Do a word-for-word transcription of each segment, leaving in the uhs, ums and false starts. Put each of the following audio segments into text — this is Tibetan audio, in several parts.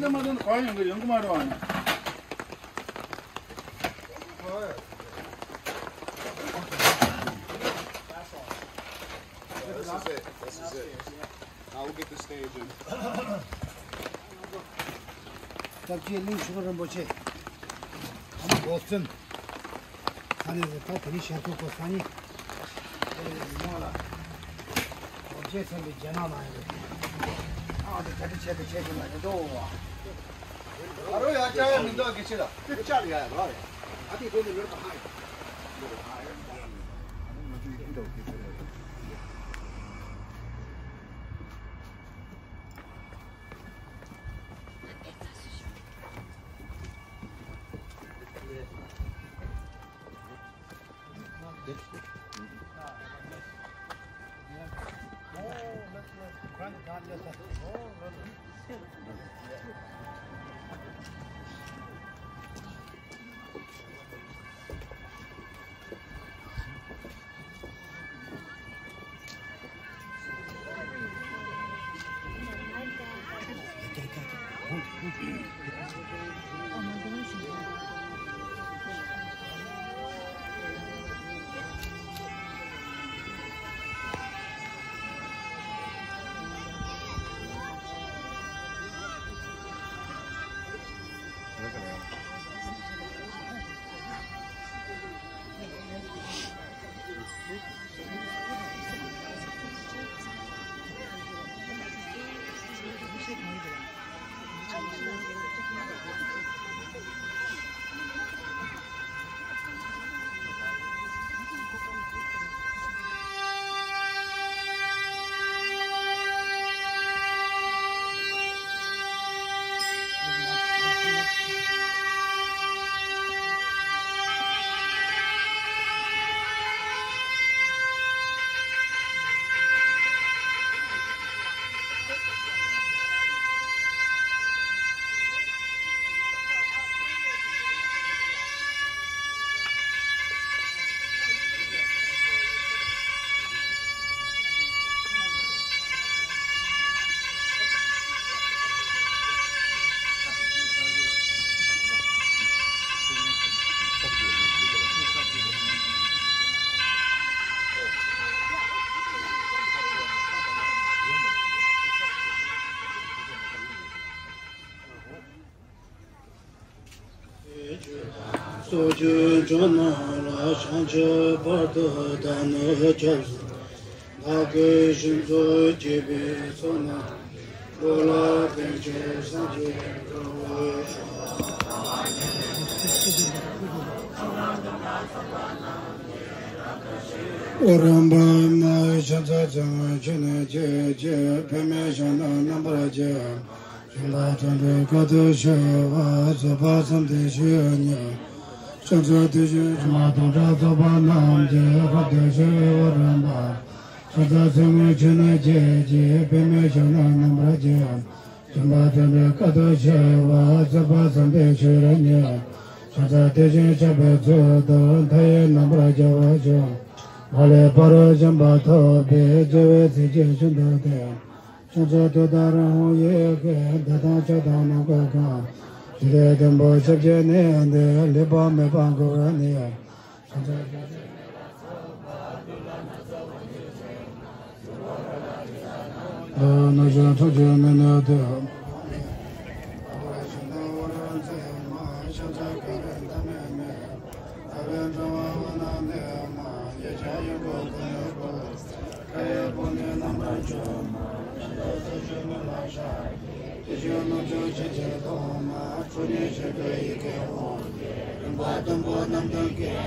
མ་ཐོན་གང་ཡོང་གི་ཡོང་གི་མ་རེད་བ། This is it. This is it. Now we'll get the stage in. སྐྱབས་རྗེ་གླིང་ཆེན་པོ་རིན་པོ་ཆེ། ཨ་མ་འགོ་བཙུན། ས་གནས་ལ་ད་དེ་རིང་ཞལ་ཐུག་གོ་ས་གནས། ཨེ་མ་ལ། འོ་བྱས་ཚན་པའི་རྒྱ་ནག་ནང་ཡོད། ཨ་དེ་ག་དེ་བྱས་དེ་བྱས་ཀྱི་ན་ཡོད་དོ། ཨ་རོ་ཡ་ཅག་ཡ་མི་འདུག་གི་ཆེ་ལ། དེ་ཅག་ཡ་རོ་ཡ། ཨ་དེ་དེ་ནི་ལོར་པ་ཧ་ཡ། སོགས་ཀྱི་ཕྱོགས་རྣམས་ལ་བྱང་ཆུབ་བར་དུ་བདག་ནི་སྐྱབས་སུ། བདག་གིས་སྦྱིན་སོགས་བགྱིས་པའི་ཚོགས་རྣམས། འགྲོ་ལ་ཕན་ཕྱིར་སངས་རྒྱས་འགྲོ་བའི་ཕྱིར། འོ་རམ་པ་མ་ཤ་ཚ་ཚང་ཁྱོད་ནི་ཀྱེ་ཀྱེ་བུད་མེད་ཞིང་ན་རྣམ་པར་རྒྱལ། སྦྱིན་པ་དང་པོའི་སྐབས་སུ་ཞི་བ་བཟོད་པ་བསམ་གཏན་ཞི་ཉེ། ཕྱག་འཚལ་དེ་བཞིན་མ་དང་པྲ་ཚོགས་པ་རྣམས་ཀྱི་རབ་ཏུ་ཞི་བར་རམ་པ། ཕྱག་འཚལ་ཚེ་སྔོན་ཆོས་ནི་ཁྱེད་ཀྱིས་བུད་མེད་ཞིང་ན་རྣམ་པར་རྒྱལ། སྦྱིན་པ་དང་པོའི་སྐབས་སུ་ཞི་བ་བཟོད་པ་བསམ་གཏན་ཞི་ཉེ། ཕྱག་འཚལ་དེ་བཞིན་གཤེགས་པའི་གཙུག་ཏོར་མཐའ་ཡས་རྣམ་པར་རྒྱལ་བ་ཆོས། མ་ལུས་པ་རོ་འཇོམས་པ་ཐོབ་པའི་རྒྱལ་བའི་སྲས་ཀྱི་ཞིང་དུ་སྟེ། ཕྱག་འཚལ་ཏུཏྟཱ་ར་ཧཱུྃ་ཡི་གེ་བཟླས་དང་ཕྱག་དང་ནམ་མཁའ་གང་། ཞི་བདེའི་སྡོང་པོ་ཞབས་ཀྱིས་མནན་ཏེ་ལུས་པ་མེད་པར་བསྐོར་བ་ནི། ཕྱག་འཚལ་ཏུཏྟཱ་ར་ཧཱུྃ་ཡི་གེ་བཟླས་དང་ཕྱག་དང་ནམ་མཁའ་གང་། ཞི་བདེའི་སྡོང་པོ་ཞབས་ཀྱིས་མནན་ཏེ།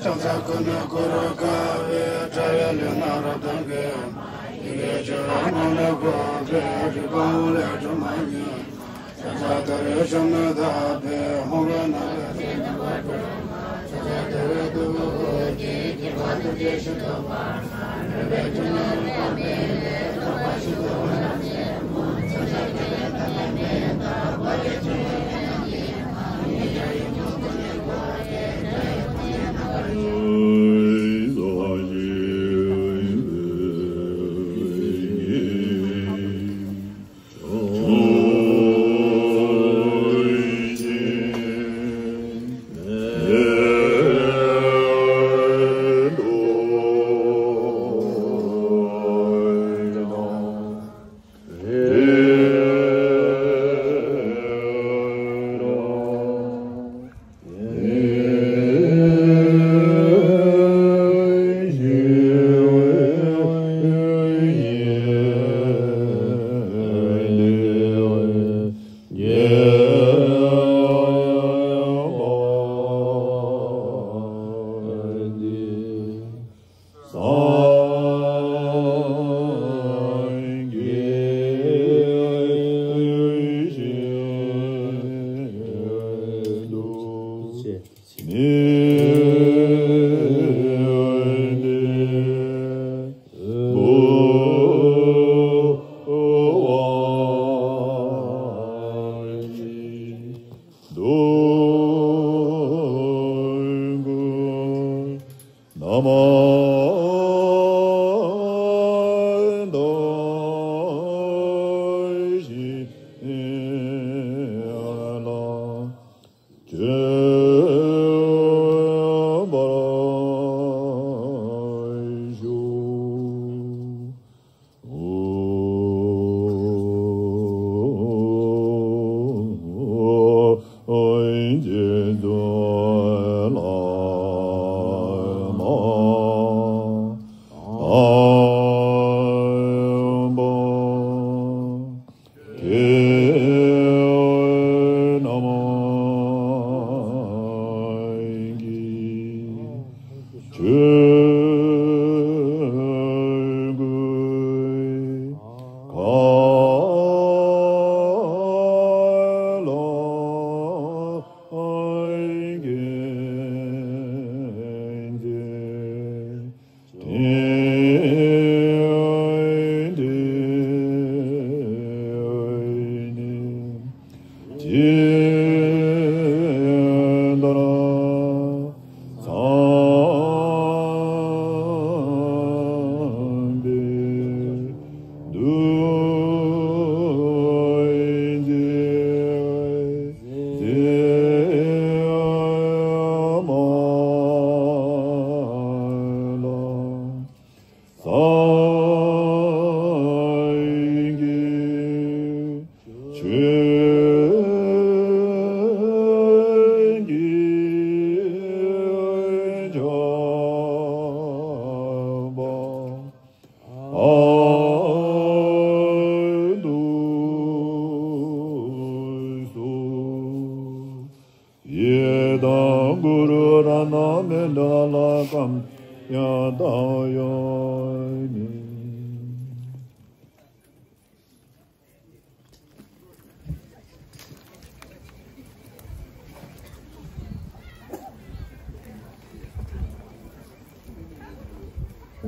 ཕྱག་འཚལ་ཀུན་ནས་བསྐོར་དཀའ་བའི་དགྲ་ཡི་ལུས་རྣམས་རབ་བཏང་གི། ཡི་གེ་བཅུ་དྲུག་ནང་ནས་བསྐོར་བའི་རིག་པ་འོད་ལས་སྒྲོན་མ་ཉིད། ཕྱག་འཚལ་ཏུ་རེའི་ཞབས་ནི་བརྡབས་པས་ཧཱུྃ་གི་སྣ་ལས་ཚེ་རྣམ་པར་སྒྲོལ་མ། ཕྱག་འཚལ་ཏུ་རེའི་བདུད་ཀྱི་དབུས་ཀྱི་དགྱེས་པ་ཐུགས་རྗེའི་ཞིང་དུ་འབར། རིག་པའི་རྒྱུད་ལ་རིག་པ་མེད་པའི་རྟོག་པ་ཞིག་ཏུ་འོད་རྣམས་སེར་མོ། ཕྱག་འཚལ་ཏུ་རེའི་ཐ་མལ་མེ་ཡི་མདའ། བོད་ཀྱི་ཆུ་བོའི་རྒྱུད་ལ་སྐྱེས་མ། ཡི་གེ་ཡིག་འབྲུ་ཀུན་ནས་བསྐོར་ཏེ། དགྲ་ཡི་ཕོ་ཉ་རྣམ་པར་སྒྲོལ་མ།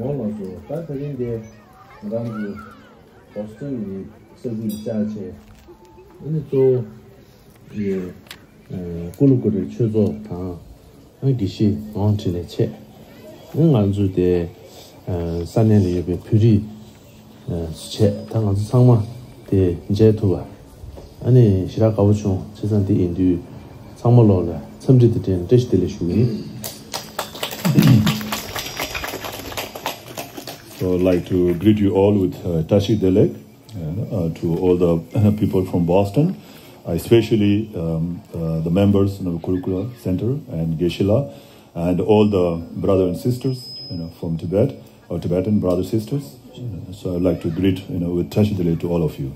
འོང་ལགས་སོ། ད་དེ་རིང་འདི་ང་རང་ཚོ་བོ་སི་ཊོན་གྱི་ས་ཁུལ་བཅར་བྱས། ཨ་ནི་གཙོ་བོ་ཡི་ཀུ་ལུ་ཀུ་རེ་ཆོས་ཚོགས་དང་། ཨ་དགེ་བཤེས་ཝང་འཕྲིན་ལས་བཅས། ཨ་ང་ཚོ་དེ་ས་གནས་ལ་ཡོད་པའི་བོད་རིགས་བཅས་ད་ང་ཚོ་ཚང་མ་དེ་མཇལ་ཐུབ་པ། ཨ་ནི་ཞེ་དྲག་དགའ་པོ་བྱུང་། བྱས་ཙང་འདི་ཡིན་དུས་ཚང་མ་ལོག་ལ་འཚམས་འདྲི་དང་འབྲེལ་བཀྲ་ཤིས་བདེ་ལེགས་ཞུ་གི་ཡིན། So I'd like to greet you all with uh, Tashi Delek, uh, uh, to all the people from Boston, uh, especially um, uh, the members of the Kurukula Center and Geshe-la, and all the brothers and sisters, you know, from Tibet, our Tibetan brothers and sisters. Uh, so I'd like to greet, you know, with Tashi Delek to all of you.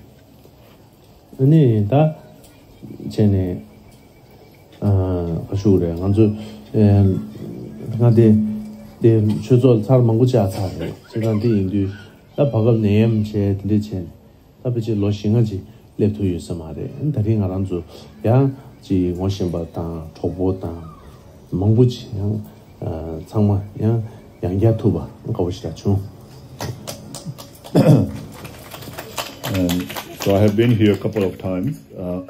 ཨ་ནི་ད་བྱས་ནས་ཨ་ག་ཞུ་རེད། ང་ཚོ་ཨེ་ང་དེ་དེ་ཆོས་ཚོགས་ཚར་མང་པོ་བཅར་ཚར་རེད། བྱས་ཙང་དེ་ཡིན་དུས་ད་བར་སྐབས་ནད་ཡམས་བྱས་དེ་འདྲས་བྱས་ནས་ད་ཕལ་ཆེར་ལོ་བཞི་ལྔ་ཅིག་སླེབས་ཐུབ་ཡོད་ས་མ་རེད། ད་རིང་ང་རང་ཚོ་ཡང་ཅིག་ངོ་ཤེས་པ་དང་གྲོགས་པོ་དང་མང་པོ་ཅིག་ཡང་ཨ་ཚང་མ་ཡང་ཡང་བསྐྱར་ཐུག་པ་དགའ་པོ་ཞེ་དྲག་བྱུང་། And so I have been here a couple of times, uh,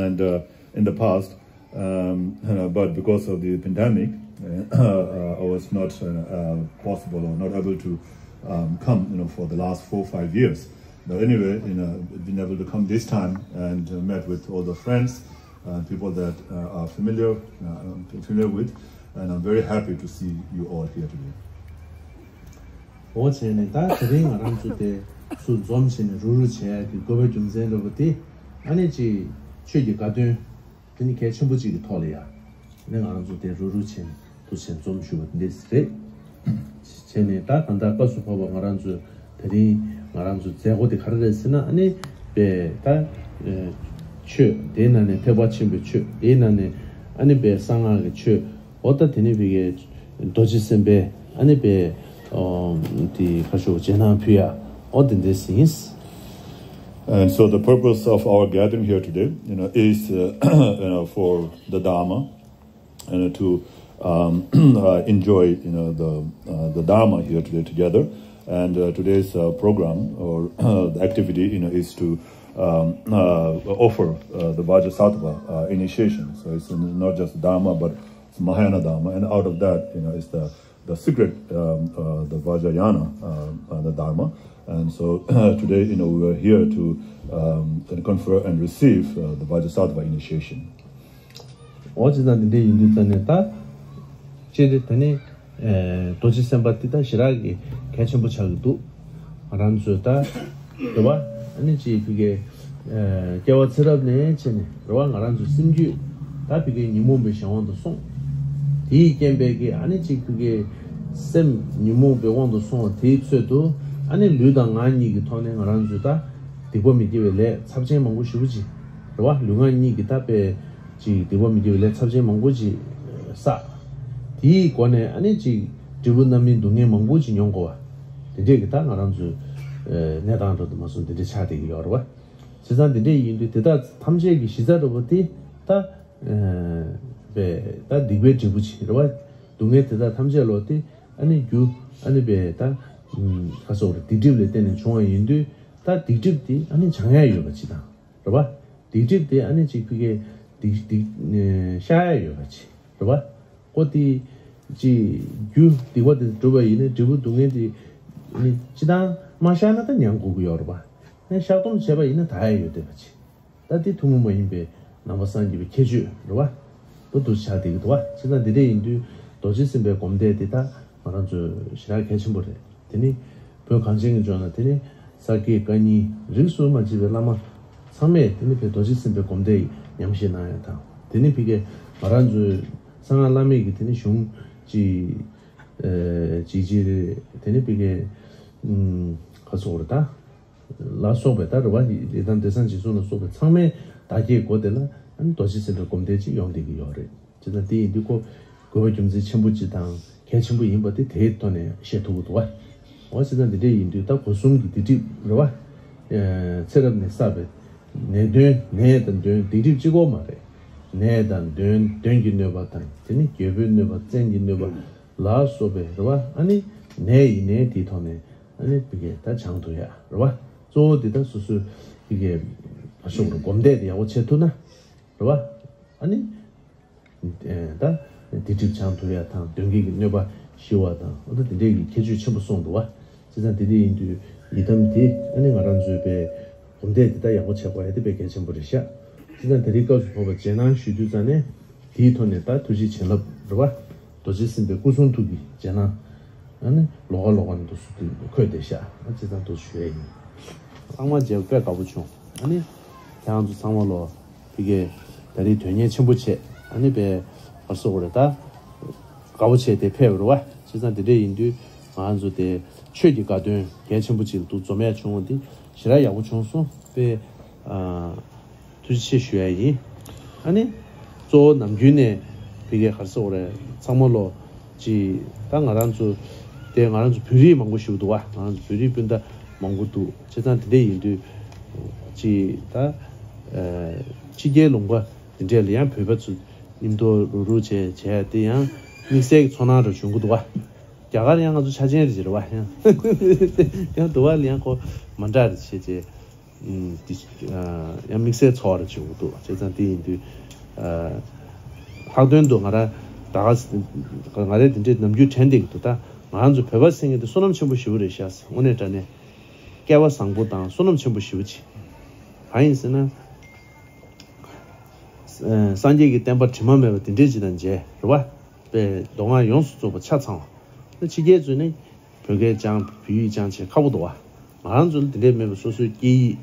and uh, in the past, um, uh, but because of the pandemic, uh, uh, I was not uh, uh, possible or not able to um, come, you know, for the last four five years. But anyway, you know, been able to come this time and uh, met with all the friends and people that uh, are familiar, uh, I'm familiar with, and I'm very happy to see you all here today. འོ་བྱས་ནས་ད་དེ་རིང་ང་རང་ཚོ་དེ་ཚུར་འཛོམས་བྱས་ནས་རུབ་རུབ་བྱས་ཡ་གི་དགོས་པའི་རྒྱུ་མཚན་འདྲ་པོ་དེ་ཨ་ནི་ཅིག་ཆོས་ཀྱི་དགའ་སྟོན་དེ་ནི་གལ་ཆེན་པོ་ཅིག་གི་ཐོག་ལ་ཡ་ནི་ང་རང་ཚོ་དེ་རུབ་རུབ་བྱས་ནས་དུ་བྱས་འཛོམས་ཞུ་བ་འདི་རེད། བྱས་ནས་ད་ད་ལྟ་སྐབས་སུ་བབ་པ་ང་རང་ཚོ་དེ་རིང་ང་རང་ཚོ་མཛད་སྒོ་དེ་ག་རེ་རེད་ཟེར་ན་ཨ་ནི་པའི་ད་ཆོས་དེའི་ནང་ནས་ཐེག་པ་ཆེན་པོའི་ཆོས་དེའི་ནང་ནས་ཨ་ནི་པའི་གསང་སྔགས་ཀྱི་ཆོས། འོ་ད་དེ་ནས་བི་གའི་རྡོ་རྗེ་སེམས་དཔའི་ཨ་ནི་བི་དེ་ཁ་ཤོ་རྗེས་གནང་ཕུལ་ཡ་འོ་དེ་འདྲ་ཟིན། And so the purpose of our gathering here today, you know, is uh, you know, for the Dharma and to um, uh, enjoy, you know, the uh, the Dharma here today together. And uh, today's uh, program or uh, the activity, you know, is to um, uh, offer uh, the Vajrasattva uh, initiation. So it's not just Dharma, but it's Mahayana Dharma, and out of that, you know, is the the secret, um, uh, the Vajrayana, uh, uh, the Dharma. And so today, you know, we were here to, um, confer and receive, uh, the Vajrasattva initiation. ཨོ་ཙི་ཙང་འདི་འདྲ་ཡིན་དུས་ཙང་ནས་ད་སྤྱིར་ད་ནི་རྡོ་རྗེ་སེམས་དཔའ་འདི་ད་ཞེ་དྲག་གི་གལ་ཆེན་པོ་ཆགས་ཀྱི་འདུག་ང་རང་ཚོས་ད་རེད་བ། ཨ་ནི་ཅིག་ཕི་གའི་སྐྱེ་བ་ཚེ་རབས་ནས་བྱས་ནས་རེད་བ། ང་རང་ཚོའི་སེམས་རྒྱུད་ད་ཕི་གའི་ཉོན་མོངས་པའི་གཞན་དབང་དུ་སོང་། དེའི་རྐྱེན་པས་ཀྱི་ཨ་ནི་ཅིག་ཕི་གའི་སེམས་ཉོན་མོངས་པའི་དབང་དུ་སོང་བ་དེའི་ཚོད་དུ་ཨ་ནི་ལུས་དང་ངག་གཉིས་ཀྱི་ཐོག་ནས་ང་རང་ཚོས་ད་སྡིག་པ་མི་དགེ་བའི་ལས་ཚབས་ཆེན་མང་པོ་ཞེ་པོ་ཅིག་རེད་བ། ལུས་ངག་གཉིས་ཀྱི་ད་དཔེ་ཅིག་སྡིག་པ་མི་དགེ་བའི་ལས་ཚབས་ཆེན་མང་པོ་ཅིག་བསགས། དེའི་སྒོ་ནས་ཨ་ནི་ཅིག་འབྲས་བུ་རྣམ་སྨིན་སྡུག་བསྔལ་མང་པོ་ཅིག་མྱོང་དགོས་པ། དེ་འདྲས་ཀྱི་ད་ང་རང་ཚོའི་གནས་སྟངས་འདྲ་དུ་མ་སོང་དེ་འདྲས་ཆགས་བསྡད་ཀྱི་ཡོད་རེད་བ། བྱས་ཙང་དེ་འདྲས་ཡིན་དུས་དེ་དག་ཐམས་ཅད་ཀྱི་གཞི་རྩ་འདྲ་པོ་དེ་ད་པས་ད་སྡིག་པའི་འབྲས་བུ་ཅིག་རེད་བ། སྡུག་བསྔལ་དེ་དག་ཐམས་ཅད་ལོ་དེ་ཨ་ནི་རྒྱུ་ཨ་ནི་པས་ད་ག་སོགས་རེད། སྡིག་སྒྲིབ་ལས་བརྟེན་ནས་བྱུང་བ་ཡིན་དུས་ད་སྡིག་སྒྲིབ་དེ་ཨ་ནི་བྱང་ཡ་ཡོད་པ་ཅིག་དང་། རེད་བ། སྡིག་སྒྲིབ་དེ་ཨ་ནི་ཅིག་ཕི་གའི་སྡིག་སྡིག་བཤགས་ཡ་ཡོད་པ་ཅིག་རེད་བ། ཁོ་དེ་ཅིག་རྒྱུ་སྡིག་པ་དེ་སྒྲུབ་པ་ཡིན་ན་འབྲས་བུ་སྡུག་བསྔལ་དེ་ནི་ཅི་ལྟར་མ་བཤགས་ན་ད་མྱང་དགོས་ཀྱི་ཡོད་རེད་བ། ཨ་ནི་བཤགས་སྡོམ་བྱས་པ་ཡིན་ན་དག་ཡ་ཡོད་བསྡད་པ་ཅིག་ད་དེ་ཐུན་མོང་མ་ཡིན་པའི་ནང་པ་སངས་རྒྱས་པའི་ཁྱད་ཆོས་རེད་བ། ད་དུ་ཆགས་བསྡད་ཀྱི་འདུག་བ། བྱས་ཙང་འདི་འདྲ་ཡིན་དུས་རྡོ་རྗེ་སེམས་དཔའི་སྒོམ་བཟླས་དེ་ད་ང་རང་ཚོའི་ཞེ་དྲག་གལ་ཆེན་པོ་རེད། དེ་ནི་བོད་གངས་ཅན་གྱི་ལྗོངས་ན་དེ་ནི་ས་དགེ་བཀའ་རྙིང་རིས་སུ་མ་ཆད་པའི་བླ་མ་ཚང་མས་དེ་ནི་བོད་རྡོ་རྗེ་སེམས་དཔའི་སྒོམ་བཟླས་ཉམས་བཞེས་གནང་ཡ་དང་། དེ་ནི་ཕི་གའི་ང་རང་ཚོའི་གསང་སྔགས་བླ་མེད་ཀྱི་དེ་ནི་གཞུང་ཅིག་ཅིག་ཅིག་རེད། དེ་ནི་ཕི་གའི་ག་ཚོད་རེད་ད། ལ་སོགས་པའི་ད་རེད་བ། ཡི་དམ་བདེ་གསང་རྗེས་བཟུང་ལ་སོགས་པའི་ཚང་མའི་བདག་བསྐྱེད་སྒོ་དེ་ལ་ཨ་ནི་རྡོ་རྗེ་སེམས་དཔའི་སྒོམ་བཟླས་ཅིག་ཡོང་བསྡད་ཀྱི་ཡོད་རེད། བྱས་ཙང་དེ་ཡིན་དུས་ཁོ་དགོས་པ་རྒྱུ་མཚན་ཆེན་པོ་ཅིག་དང་གལ་ཆེན་པོ་ཡིན་པ་དེ་དེའི་ཐོག་ནས་བཤད་ཐུབ་ཀྱི་འདུག་བ། འོ་བྱས་ཙང་འདི་འདྲས་ཡིན་དུས་ད་སྒོ་གསུམ་གྱི་སྡིག་སྒྲིབ་རེད་བ། ཚེ་རབས་ནས་བསགས་པའི་ནད་གདོན། ནད་དང་གདོན་སྡིག་སྒྲིབ་གཅིག་པོ་མ་རེད། ནད་དང་གདོན། གདོན་གྱི་གནོད་པ་དང་དེ་ནི་རྒྱལ་པོའི་གནོད་པ། བཙན་གྱི་གནོད་པ་ལ་སོགས་པའི་རེད་བ། ཨ་ནི་ནད་ཡིན་ནའི་དེའི་ཐོག་ནས་ཨ་ནི་ཕི་གའི་ད་བྱང་ཐུབ་ཡ་རེད་བ། གཙོ་བོ་འདི་ད་སོ་སོའི་ཕི་གའི་ཕ་ཤོག་རུ་སྒོམ་བཟླས་དེ་ཡག་པོ་བྱེད་ཐུབ་ན་རེད་བ། ཨ་ནི་ད་སྡིག་སྒྲིབ་བྱང་ཐུབ་ཡ་དང་གདོན་བགེགས་ཀྱི་གནོད་པ་ཞི་བ་དང་། འོ་ད་དེ་འདྲའི་གི་ཁྱད་ཆོས་ཆེན་པོ་གསུངས་འདུག་བ། བྱས་ཙང་དེ་འདྲ་ཡིན་དུས་ཡི་དམ་དེ་ཨ་ནི་ང་རང་ཚོའི་པའི་སྒོམ་བཟླས་དེ་ད་ཡག་པོ་བྱེད་དགོས་ཡ་དེ་དཔེ་གལ་ཆེན་པོ་རེད་ཤག་བྱས་ཙང་དེ་རིང་སྐབས་སུ་བབས་པ་རྗེས་གནང་ཞུ་དུས་ཙང་ནས་དེའི་ཐོག་ནས་ད་ཐུགས་རྗེ་བྱིན་རླབས་རེད་བ། རྡོ་རྗེ་སེམས་དཔའི་སྐུ་གསུང་ཐུགས་ཀྱི་རྗེས་གནང་། ཨ་ནི་ལོགས་ཀ་ལོགས་ཀ་ནས་འདུག་སུ་འཁོད་བསྡད་ཤག་ཨ་ཙི་ཙང་འདུག་ཞུ་ཡ་ཡིན། ཚང་མ་མཇལ་དཔེ་དགའ་པོ་བྱུང་། ཨ་ནི་ཁྱེད་རང་ཚོ་ཚང་མ་ལོ་ཕི་གའི་ད་རེས་དོན་གཉེར་ཆེན་པོ་བྱས། ཨ་ནི་པའི་བར་སོགས་རེད་ད། དགའ་པོ་བྱས་ཏེ་ཕེབས་རེད་བ། བྱས་ཙང་དེ་འདྲས་ཡིན་དུས་ང་ཚོ་དེ་ཆོས་ཀྱི་དགའ་སྟོན་གལ་ཆེན་པོ་ཅིག་ལ་འདུག་འཛོམས་ཡ་བྱུང་བ་འདི་ཞེ་དྲག་ཡག་པོ་བྱུང་སོང་པས། ཨ། ཐུགས་རྗེ་ཆེ་ཞུ་ཡ་ཡིན། ཨ་ནི། གཙོ་བོ་ནམ་རྒྱུན་ནས་ཕི་གའི་ག་རེ་ཟེར་དགོས་རེད། ཚང་མ་ལོ། ཅིག་ད་ང་རང་ཚོ། དེ་ང་རང་ཚོ་བོད་རིགས་མང་པོ་ཞིག་འདུག་བ། ང་རང་ཚོ་བོད་རིགས་སྤུན་ཟླ་མང་པོ་འདུག་བྱས་ཙང་དེ་འདྲས་ཡིན་དུས། ཅིག་ད། ཕྱི་རྒྱལ་ལུང་པ་དེ་འདྲས་ལ་ཡང་བོད་པ་ཚོ་མཉམ་དུ་རུག་རུག་བྱས་བྱས་དེ་ཡང་དམིགས་བསལ་གྱི་ཚོར་སྣང་རུ་བྱུང་གི་འདུག་བ། རྒྱ་གར་ཡང་ང་ཚོ་ཆ་ཆེན་རེད་ཟེར་བ་ཡང་། ཡང་འདུག་བ་ལ་ཡང་ཁོ་མ་འདྲ་རེད་བྱས་བྱས། ཨུམ། དེ་ཡང་དམིགས་བསལ་ཚོར་བ་རེ་བྱུང་འདུག་བྱས་ཙང་དེ་ཡིན་དུས། ལྷག་དོན་དུ་ང་རང་ད་ག་ང་རའི་དེ་འདྲའི་ནམ་རྒྱུན་དྲན་བསྡད་ཀྱི་འདུག་ད་ང་རང་ཚོ་བོད་པ་ཟེར་མཁན་དེ་བསོད་ནམས་ཆེན་པོ་ཞེ་པོ་རེད་ཤག་དངོས་གནས་དྲང་གནས། སྐལ་བ་བཟང་པོ་དང་བསོད་ནམས་ཆེན་པོ་ཞེ་པོ་ཅིག་གང་ཡིན་ཟེར་ན། སངས་རྒྱས་ཀྱི་བསྟན་པ་དྲི་མ་མེད་པ་དེ་འདྲའི་ཅིག་དང་མཇལ་རེད་བ། པའི་མདོ་སྔགས་ཡོངས་སུ་རྫོགས་པ་ཆ་ཚང་བ། ད་ཕྱི་རྒྱལ་ཚོས་ནི་བོད་སྐད་སྦྱང་བོད་ཡིག་སྦྱང་བྱེད་ཁག་པོ་འདུག་བ། ང་རང་ཚོ་ལ་དེ་འདྲས་མེད་པ། སོ་སོའི་སྐད་ཡིག་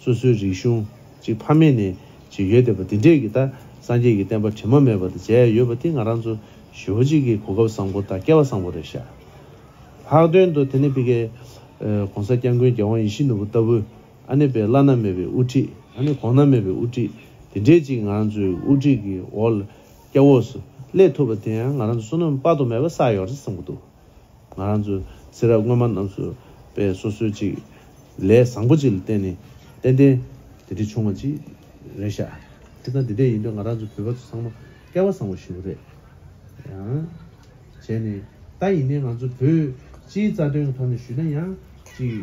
སོ་སོའི་རིག་གཞུང་ཅིག་ཕ་མེས་ནས་ཅིག་ཡོད་བསྡད་པ་དེ་འདྲས་ཀྱི་ད་སངས་རྒྱས་ཀྱི་བསྟན་པ་དྲི་མ་མེད་པ་དེ་མཇལ་ཡོད་པ་དེ་ང་རང་ཚོ་ཞེ་པོ་ཅིག་གི་གོ་སྐབས་བཟང་པོ་དང་སྐལ་བ་བཟང་པོ་རེད་ཤག་ལྷག་དོན་དུ་དེ་ནི་ཕ་གིའི་༸གོང་ས་༸སྐྱབས་མགོན་༸རྒྱལ་དབང་ཡིད་བཞིན་ནོར་བུ་ལྟ་བུ། ཨ་ནི་པའི་བླ་ན་མེད་པའི་དབུ་ཁྲིད། ཨ་ནི་གོང་ན་མེད་པའི་དབུ་ཁྲིད་དེ་འདྲས་ཅིག་ང་རང་ཚོའི་དབུ་ཁྲིད་ཀྱི་འོག་ལ་སྐྱབས་འོག་སུ་སླེབས་ཐུབ་པ་དེ་ཡང་ང་རང་ཚོ་བསོད་ནམས་དཔག་ཏུ་མེད་པ་བསགས་ཡོད་རེད་བསམ་གྱི་འདུག་ང་རང་ཚོ་ཚེ་རབས་སྔོན་མ་རྣམས་སུ་པའི་སོ་སོའི་ཅིག་ལས་བཟང་པོ་ཅིག་ལ་བརྟེན་ནས་ཏན་ཏན་དེ་འདྲ་བྱུང་བ་ཅིག་རེད་ཤག་དེ་ལྟར་འདི་འདྲ་ཡིན་དུས་ང་རང་ཚོ་བོད་པ་ཚོ་ཚང་མ་སྐལ་བ་བཟང་པོ་ཞིག་རེད། ཡང་བྱས་ནས་ད་ཡིན་ནའི་ང་ཚོ་བོད་སྤྱིའི་རྩ་དོན་གྱི་ཐོག་ནས་ཞུས་ན་ཡང་ཅིག་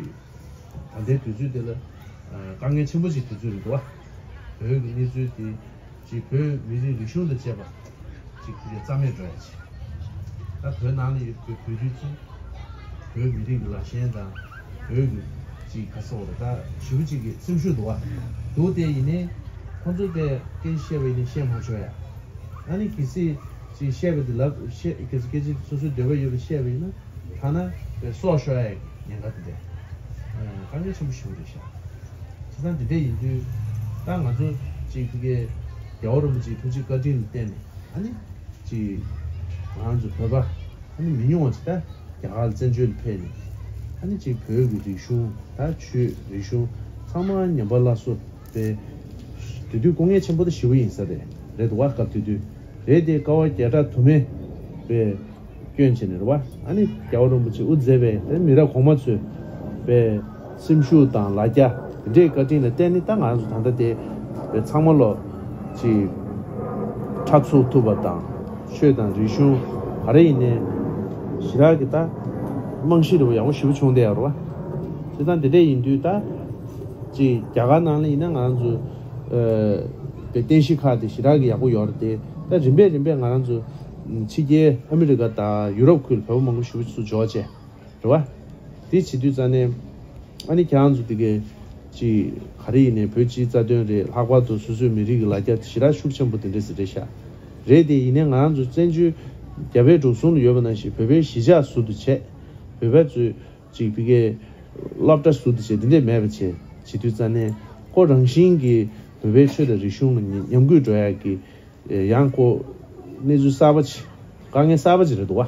ད་ལྟའི་དུས་ཚོད་འདི་ལ་དཀའ་ངལ་ཆེན་པོ་ཅིག་དུས་ཚོད་རེད་འདུག་བ། བོད་ཀྱི་གནས་ཚུལ་དེ་ཅིག་བོད་མི་རིགས་རིག་གཞུང་དང་བཅས་པ་ཅིག་དེ་གའི་རྩ་མེད་འགྲོ་ཡ་ཅིག་ད་བོད་ནང་ལ་ཡོད་པའི་བོད་རིགས་ཚོ་བོད་མི་རིགས་ཀྱི་ལ་ཞེན་དང་བོད་ཀྱི་ཅིག་ག་ཟེར་བ་རེད། ད་ཞེ་པོ་ཅིག་གི་སེམས་ཤུགས་འདུག་བ། འདུག་སྟེ་ཡིན་ནའི་ཁོང་ཚོས་པའི་སྐད་ཆ་བཤད་པ་ཡིན་ན་བཤད་མ་ཆོག་ཡ། ཨ་ནི་གལ་སྲིད་ཅིག་བཤད་པ་དེ་ལབ་བཤད་གལ་སྲིད་སྐད་ཆ་སོ་སོའི་འདོད་པ་ཡོད་པ་བཤད་པ་ཡིན་ན་ཐ་ན་པའི་སྲོག་ཤོར་ཡ་ཉེན་ཁ་དེ་འདྲ་དཀའ་ངལ་ཆེན་པོ་ཞེ་པོ་རེད་ཤག་བྱས་ཙང་དེ་འདྲ་ཡིན་དུས་ད་ང་ཚོ་ཅིག་ཕ་གིའི་རྒྱལ་བ་རིན་པོ་ཆེའི་ཐུགས་རྗེ་བཀའ་དྲིན་ལ་བརྟེན་ནས་ཨ་ནི་ཅིག་ང་རང་ཚོ་བོད་པ་ཨ་ནི་མི་ཉུང་བ་ཅིག་ད་རྒྱ་གར་ལ་བཙན་བྱོལ་ལ་ཕེབས་ནས་ཨ་ནི་ཅིག་བོད་ཀྱི་རིག་གཞུང་ད་ཆོས་རིག་གཞུང་ཚང་མ་ཉམས་པ་སླར་གསོ་དེ་དེ་དུས་དཀའ་ངལ་ཆེན་པོ་ད་ཞེ་པོ་ཡིན་ས་རེད། རེད་འདུག་བ། སྐབས་དེ་དུས་རེད་དེ་དཀའ་བ་བརྒྱ་ཕྲག་དུ་མས་པའི་སྐྱོན་བྱས་ནས་རེད་བ། ཨ་ནི་རྒྱལ་བ་རིན་པོ་ཆེ་དབུ་མཛད་པའི་དེ་མི་རབས་གོང་མ་ཚོས་པའི་སེམས་ཤུགས་དང་ལ་རྒྱ་དེ་འདྲའི་བཀའ་དྲིན་ལ་བརྟེན་ནས་ད་ང་ཚོ་ད་ལྟ་དེ་པའི་ཚང་མ་ལོ་ཅིག་ཁྲག་ཚུགས་ཐུབ་པ་དང་ཆོས་དང་རིག་གཞུང་ག་རེ་ཡིན་ནའི་ཞེ་དྲག་གི་ད་རྨང་གཞི་རེད་བ་ཡག་པོ་ཞེ་པོ་བྱུང་བསྡད་ཡོད་རེད་བ། བྱས་ཙང་དེ་འདྲ་ཡིན་དུས་ད་ཅིག་རྒྱ་གར་ནང་ལ་ཡིན་ན་ང་ཚོ་པའི་རྟེན་གཞི་ཁག་དེ་ཞེ་དྲག་གི་ཡག་པོ་ཡོད་རེད་དེ། ད་རིམ་པས་རིམ་པས་ང་རང་ཚོ་ཕྱི་རྒྱལ་ཨ་མི་རི་ཀ་དང་ཡུ་རོབ་ཁུལ་བོད་པ་མང་པོ་ཞེ་པོ་ཅིག་ཚུར་འབྱོར་བྱས་རེད་བ། དེ་བྱེད་དུས་ཙང་ནས་ཨ་ནི་ཁྱེད་རང་ཚོ་དེ་གའི་ཅིག་ག་རེ་ཡིན་ནའི་བོད་སྤྱིའི་རྩ་དོན་རེད། ལྷག་པར་དུ་སོ་སོའི་མི་རིགས་ཀྱི་ལ་རྒྱ་དེ་ཞེ་དྲག་ཤུགས་ཆེན་པོ་དེ་འདྲས་ཟེར་རེད་ཤག་རེད་དེ་ཡིན་ནའི་ང་རང་ཚོ་བཙན་བྱོལ་རྒྱ་བལ་འབྲུག་གསུམ་ལ་ཡོད་པ་ནང་བཞིན་བོད་པའི་གཞིས་ཆགས་ཟུར་དུ་བྱས། བོད་པ་ཚོས་ཅིག་ཕ་གིའི་སློབ་གྲྭ་ཟུར་དུ་བྱས་དེ་འདྲས་མེད་པ་བྱས་བྱེད་དུས་ཙང་ནས་ཁོ་རང་བཞིན་གྱིས་བོད་པའི་ཆོས་དང་རིག་གཞུང་ལ་ཉམས་རྒུད་འགྲོ་ཡག་གི་ཡང་ཁོ་གནས་ཚུལ་གསར་པ་ཅིག་དཀའ་ངལ་གསར་པ་ཅིག་རེད་འདུག་བ།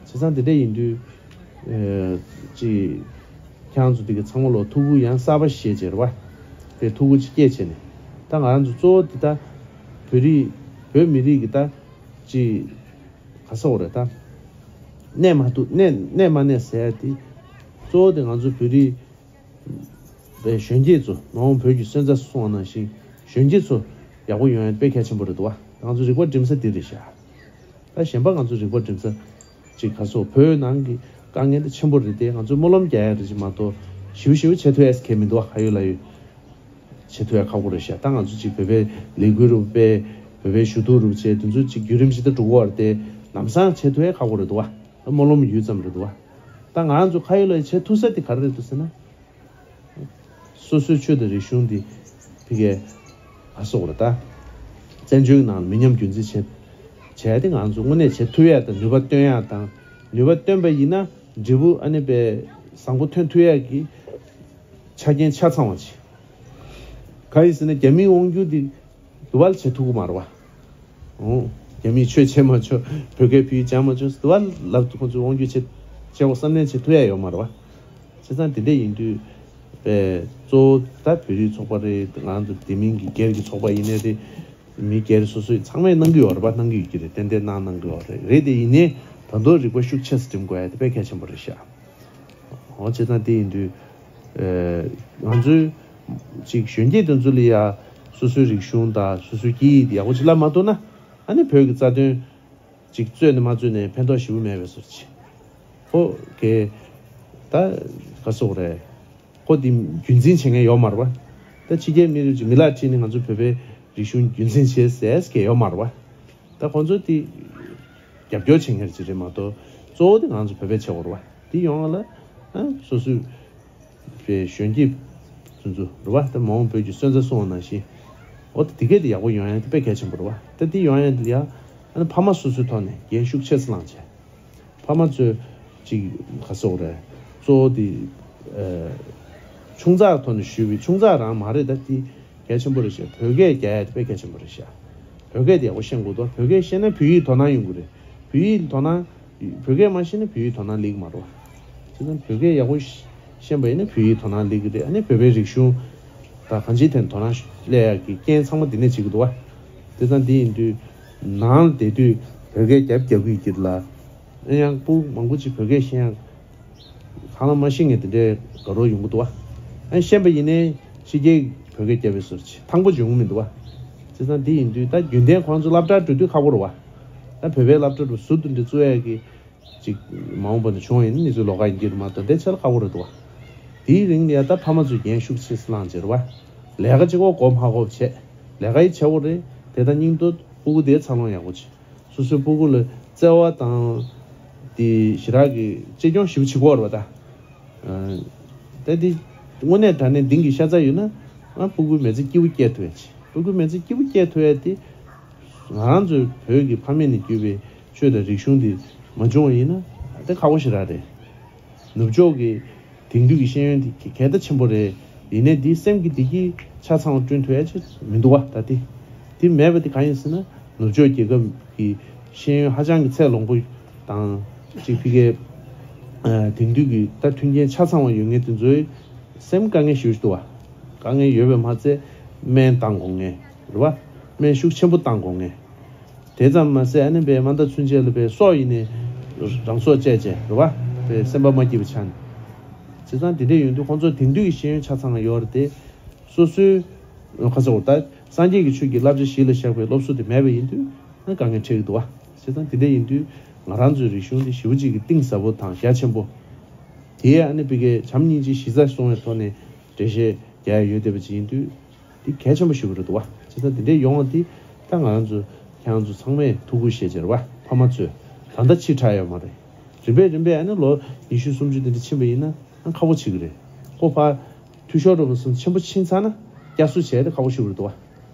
བྱས་ཙང་དེ་འདྲས་ཡིན་དུས་ཅིག་ཁྱེད་རང་ཚོ་དེ་ག་ཚང་མ་ལོ་ཐུགས་ཁུར་ཡང་གསར་པ་ཞིག་བཞེས་བྱས་རེད་བ། དེ་ཐུགས་ཁུར་ཅིག་སྐྱེས་བྱས་ནས་ད་ང་རང་ཚོ་གཙོ་བོ་དེ་ད་བོད་རིགས་བོད་མི་རིགས་ཀྱི་ད་ཅིག་ག་ཟེར་དགོས་རེད་ད། གནས་མ་ཐུབ་གནས་གནས་མ་གནས་ཟེར་ཡ་དེ་གཙོ་བོ་དེ་ང་ཚོ་བོད་རིགས་པའི་གཞོན་སྐྱེས་ཚོ་མ་འོངས་བོད་ཀྱི་སོན་རྩ་སོང་བ་ནང་བཞིན་གཞོན་སྐྱེས་ཚོ་ཡག་པོ་ཡོང་ཡ་དཔེ་གལ་ཆེན་པོ་རེད་འདུག་བ། ང་ཚོ་རིག་པ་སྒྲིམ་ས་དེ་རེད་ཤག་ད་གཞན་པ་ང་ཚོ་རིག་པ་སྒྲིམ་ས་ཅིག་ག་ཟེར་བོད་ནང་གི་དཀའ་ངལ་དེ་ཆེན་པོ་རེད་དེ། ང་ཚོས་སྨོན་ལམ་རྒྱག་ཡ་རེད་ཅིག་མ་གཏོགས་ཞེ་པོ་ཞེ་པོ་བྱེད་ཐུབ་ཡ་གལ་མི་འདུག་བ། ཁ་ཡོད་ལག་ཡོད། བྱེད་ཐུབ་ཡ་ཁག་པོ་རེད་ཤག་ད་ང་ཚོ་ཅིག་བོད་པའི་ལས་འགུལ་རུ་སྤེལ། བོད་པའི་ཞུ་གཏུག་རུ་བྱས། དེ་ཚོ་ཅིག་བརྒྱུད་རིམ་ཅིག་ད་འགྲོ་གི་ཡོད་རེད་དེ། ལམ་སང་བྱེད་ཐུབ་ཡ་ཁག་པོ་རེད་འདུག་བ། སྨོན་ལམ་ཡུད་ཙམ་རེད་འདུག་བ། ད་ང་རང་ཚོ་ཁ་ཡོད་ལ་ཡོད་བྱེད་ཐུབ་ས་དེ་ག་རེ་རེད་འདུག་ཟེར་ན། སོ་སོའི་ཆོས་དང་རིག་གཞུང་འདི་ཕ་གིའི་ག་ཟེར་དགོས་རེད་ད། བཙན་བྱོལ་ནང་མི་ཉམས་རྒྱུན་འཛིན་བྱེད་བྱས་ཏེ་ང་ཚོ་དངོས་གནས་བྱེད་ཐུབ་ཡ་དང་ནུས་པ་བཏོན་ཡ་དང་། ནུས་པ་བཏོན་པ་ཡིན་ན་འབྲས་བུ་ཨ་ནི་པའི་བཟང་པོ་ཐོན་ཐུབ་ཡ་གི་ཆ་རྐྱེན་ཆ་ཚང་བ་ཅིག་གང་ཡིན་ཟེར་ན་རྒྱ་མིའི་དབང་སྒྱུར་འདི་དུ་བ་ལ་བྱེད་ཐུབ་ཀྱི་མ་རེད་བ། ཨོ། རྒྱ་མིས་ཆོས་བྱེད་མ་ཆོག་བོད་སྐད་བོད་ཡིག་སྦྱང་མ་ཆོག་དུ་བ་ལ་ཁོང་ཚོས་དབང་སྒྱུར་བྱེད་བྱེད་དགོས་བསམ་ནས་བྱེད་ཐུབ་ཡ་ཡོད་མ་རེད་བ། བྱས་ཙང་དེ་འདྲ་ཡིན་དུས་པའི་གཙོ་བོ་ད་བོད་རིགས་ཚོགས་པ་རེད། ང་ཚོ་དེ་མིན་གྱི་སྒེར་གྱི་ཚོགས་པ་ཡིན་ནའི་རེད། མི་སྒེར་སོ་སོས་ཚང་མས་གནང་གི་ཡོད་རེད་པ། གནང་གི་ཡོད་ཀྱི་རེད། ཏན་ཏན་གནང་གནང་གི་ཡོད་རེད། རེད་དེ་ཡིན་ནའི་ད་དུང་རིག་པ་ཤུགས་ཆེ་ཙམ་སྒྲིམ་དགོས་ཡ་དེ་དཔེ་གལ་ཆེན་པོ་རེད་ཤག་འོ་བྱས་ཙང་དེ་ཡིན་དུས། ཨེ། ང་ཚོའི་ཅིག་གཞོན་སྐྱེས་དེ་ཚོ་ལ་ཡ་སོ་སོའི་རིག་གཞུང་དང་སོ་སོའི་སྐད་ཡིག་དེ་ཡག་པོ་ཅིག་བསླབ་མ་ཐུབ་ན་ཨ་ནི་བོད་ཀྱི་རྩ་དོན་ཅིག་རྩོད་ནས་མ་རྩོད་ནས་ཕན་ཐོགས་ཞེ་པོ་མེད་པའི་བཟོ་འདྲ་ཅིག་ཁོ་གས་ད་ག་ཟེར་དགོས་རེད། ཁོ་དེ་རྒྱུན་འཛིན་བྱེད་མཁན་ཡོད་མ་རེད་པ། ད་ཕྱི་རྒྱལ་མི་རིགས་ཀྱི་མི་ལག་ཁྲིད་ནས་ང་ཚོ་བོད་པའི་རིག་གཞུང་རྒྱུན་འཛིན་བྱེད་ཟེར་མཁན་ཡོད་མ་རེད་པ། ད་ཁོང་ཚོ་དེ་རྒྱབ་སྐྱོར་བྱེད་མཁན་ཅིག་རེད་མ་གཏོགས་གཙོ་བོ་དེ་ང་ཚོ་བོད་པས་བྱེད་དགོས་རེད་པ། དེ་ཡོང་བ་ལ་ཨ་སོ་སོའི་པའི་གཞོན་སྐྱེས་ཚོ་ཚོ་རེད་པ། ད་མ་འོངས་བོད་ཀྱི་སོན་རྩ་སྲུང་བ་ནང་བཞིན། འོ་ད་དེ་གས་དེ་ཡག་པོ་ཡོང་ཡ་དེ་དཔེ་གལ་ཆེན་པོ་རེད་པ། ད་དེ་ཡོང་ཡ་དེ་ལ་ཡ་ཨ་ནི་ཕ་མ་སོ་སོའི་ཐོག་ནས་འགན་ཤུགས་ཆེ་ཙམ་བླངས་བྱས། ཕ་མ་ཚོས་ཅིག་ག་ཟེར་དགོས་རེད། གཙོ་བོ་དེ་ཨ་ཆུང་ཙག་ཐོག་ནས་ཞུས་པའི་ཆུང་ཙག་རང་མ་རེད། ད་དེ་གལ་ཆེན་པོ་རེད་ཤག་བོད་སྐད་རྒྱག་ཡ་དེ་དཔེ་གལ་ཆེན་པོ་རེད་ཤག་བོད་སྐད་དེ་ཡག་པོ་ཤེས་དགོས་འདུག་བོད་སྐད་ཤེས་ན་བོད་ཡིག་དོ་སྣང་ཡོང་གི་རེད། བོད་ཡིག་དོ་སྣང་བོད་སྐད་མ་ཤེས་ན་བོད་ཡིག་དོ་སྣང་སླེབས་ཀྱི་མ་རེད་པ། བྱས་ཙང་བོད་སྐད་ཡག་པོ་ཤེས་པ་ཡིན་ན་བོད་ཡིག་དོ་སྣང་སླེབས་ཀྱི་རེད། ཨ་ནི་བོད་པའི་རིག་གཞུང་དང་གང་ཅིའི་ཐད་དོ་སྣང་སླེབས་ཡག་གི་རྐྱེན་ཚང་མ་འདི་ནས་བྱེད་ཀྱི་འདུག་པ། དེ་ཙང་འདི་ཡིན་དུས་ནང་ལ་བསྡད་དུས་བོད་སྐད་རྒྱབ་རྒྱག་གི་ཡོད་ཀྱི་རེད་ལ། ཨ་ཡང་སྤུ་གུ་མང་པོ་ཅིག་བོད་སྐད་ཤེས་ཡག་ཧ་ལམ་མ་ཤེས་མཁན་དེ་འདྲའི་དགའ་རབ་ཡོང་གི་འདུག་པ། ཨ་ཤེས་པ་ཡིན་ནའི་ཕྱི་རྒྱལ་བོད་སྐད་རྒྱབ་པའི་བཟོ་འདྲ་ཅིག་ཐང་པོ་ཅིག་ཡོང་གི་མི་འདུག་པ། བྱས་ཙང་འདི་ཡིན་དུས་ད་རྒྱུན་ལྡན་ཁོང་ཚོ་སློབ་གྲྭར་འགྲོ་དུས་ཁག་པོ་རེད་པ། ད་བོད་པའི་སློབ་གྲྭ་རུ་ཟུར་དུ་འདི་བཙུགས་ཡག་གི་ཅིག་མ་འོངས་པ་ན་བྱུང་བ་ཡིན་ན་གནས་ཚུལ་ལོགས་ཀ་ཡིན་གྱི་རེད་མ་གཏོགས་དེ་ཆེ་ལ་ཁག་པོ་རེད་འདུག་པ། དེའི་རིང་ལ་ཡ་ད་ཕ་མ་ཚོས་འགན་ཤུགས་ཆེ་ཙམ་བླངས་བྱས་རེད་པ། ལས་ཀ་གཅིག་པོ་མགོ་མ་འཁོར་བྱས། ལས་ཀ་ཡི་བྱེད་དགོས་རེད་དེ། ད་སྙིང་དོན་སྤུ་གུ་དེའི་འཚར་ལོངས་ཡག་པོ་བྱེད། སོ་སོའི་སྤུ་གུ་ལ་བརྩེ་བ་དང་ དེ་ཞེ་དྲག་གི་གཅེས་སྐྱོང་ཞེ་པོ་བྱེད་ཀྱི་ཡོད་རེད་པ་ད། ཨ། ད་དེ་དངོས་གནས་དྲང་གནས་གཏིང་གི་ཤ་ཚ་ཡོད་ན། ཨ། སྤུ་གུའི་མི་ཚེ་སྐྱིད་པོ་སྐྱེལ་ཐུབ་ཡ་ཆེ། སྤུ་གུའི་མི་ཚེ་སྐྱིད་པོ་སྐྱེལ་ཐུབ་ཡ་དེ། ང་རང་ཚོའི་བོད་ཀྱི་ཕ་མེས་ནས་བརྒྱུད་པའི་ཆོས་དང་རིག་གཞུང་དེ་མ་བྱུང་བ་ཡིན་ན། ཨ། དེ་ཁག་པོ་ཞེ་དྲག་རེད། ནུབ་ཕྱོགས་ཀྱི་དེང་དུས་ཀྱི་ཤེས་ཡོན་དེ་གལ་ད་ཆེན་པོ་རེད། ཡིན་ནའི་དེ་སེམས་ཀྱི་བདེ་སྐྱིད་ཆ་ཚང་བ་བསྐྲུན་ཐུབ་ཡ་ཆེ་མི་འདུག་བ། ད་དེ་དེ་མེད་པ་དེ་གང་ཡིན་ཟེར་ན། ནུབ་ཕྱོགས་རྒྱལ་ཁབ་ཀྱི་ཤེས་ཡོན་ཧ་ཅང་གི་ཚད་ལོངས་པོ་དང་། ཅིག་ཕ་གིའི་ཨ་དེང་དུས་ཀྱི་ད་མཐུན་རྐྱེན་ཆ་ཚང་བ་ཡོད་མཁན་དེ་ཚོའི་སེམས་དཀའ་ངལ་ཞེ་པོ་ཞིག་འདུག་བ། དཀའ་ངལ་ཡོད་པས་མ་ཚད། སྨན་བཏང་དགོས་མཁན་རེད་བ། སྨན་ཤུགས་ཆེན་པོ་བཏང་དགོས་མཁན། དེ་ཙམ་མ་ཟད། ཨ་ནི་པའི་དམའ་མཐའ་ཚུན་ཆད་ལ་པའི་སྲོག་ཡིན་ནའི་རང་སྲོག་བཅད་བྱས་རེད་བ། པའི་སེམས་པ་མ་སྐྱིད་པ་ཆགས་ནས། བྱས་ཙང་དེ་འདྲ་ཡིན་དུས་ཁོང་ཚོ་དེང་དུས་ཀྱི་ཤེས་ཡོན་ཆ་ཚང་ཡོད་རེད་དེ། སོ་སོའི་ཁ་སོ་ད་སངས་རྒྱས་ཀྱི་ཆོས་ཀྱི་བསླབ་བྱ་གཞི་ལ་བཞག་པའི་སློབ་གསོ་དེ་མེད་པ་ཡིན་དུས། ཨ། དཀའ་ངལ་འཕྲད་ཀྱི་འདུག་བ། བྱས་ཙང་དེ་འདྲ་ཡིན་དུས་ང་རང་ཚོའི་རིག་གཞུང་འདི་ཞེ་པོ་ཅིག་གི་གཏིང་ཟབ་པོ་དང་རྒྱ་ཆེན་པོ། དེའི་ཨ་ནི་པ་གི་བྱམས་སྙིང་རྗེ་གཞི་རྩ་བཟུང་བའི་ཐོག་ནས་འགྲེལ་བཤད་རྒྱག་ཡ་ཡོད་བསྡད་པ་ཅིག་ཡིན་དུས། འདི་གལ་ཆེན་པོ་ཞིག་རེད་འདུག་བ། བྱས་ཙང་འདི་འདྲའི་ཡོང་བ་འདི་ད་ང་རང་ཚོ་ཁྱེད་རང་ཚོ་ཚང་མས་ཐུགས་ཁུར་བཞེས་བྱས་རེད་བ། ཕ་མ་ཚོས་ད་ལྟ་ཕྱིར་ཁྲ་ཡོད་མ་རེད། རིམ་པས་རིམ་པས་ཨ་ནི་ལོ་ཉི་ཤུ་སུམ་ཅུ་འདི་འདྲ་ཕྱིན་པ་ཡིན་ན། ཨ། ཁག་པོ་ཆགས་ཀྱི་རེད། ཁོ་ཕར་འཐུས་ཤོར་འགྲོ་བ་སོང་ཆེན་པོ་ཕྱིན་ཚར་ན་བསྐྱར་གསོ་བྱས་ཏེ་ཁག་པོ་ཞིག་རེད་འདུག་བ།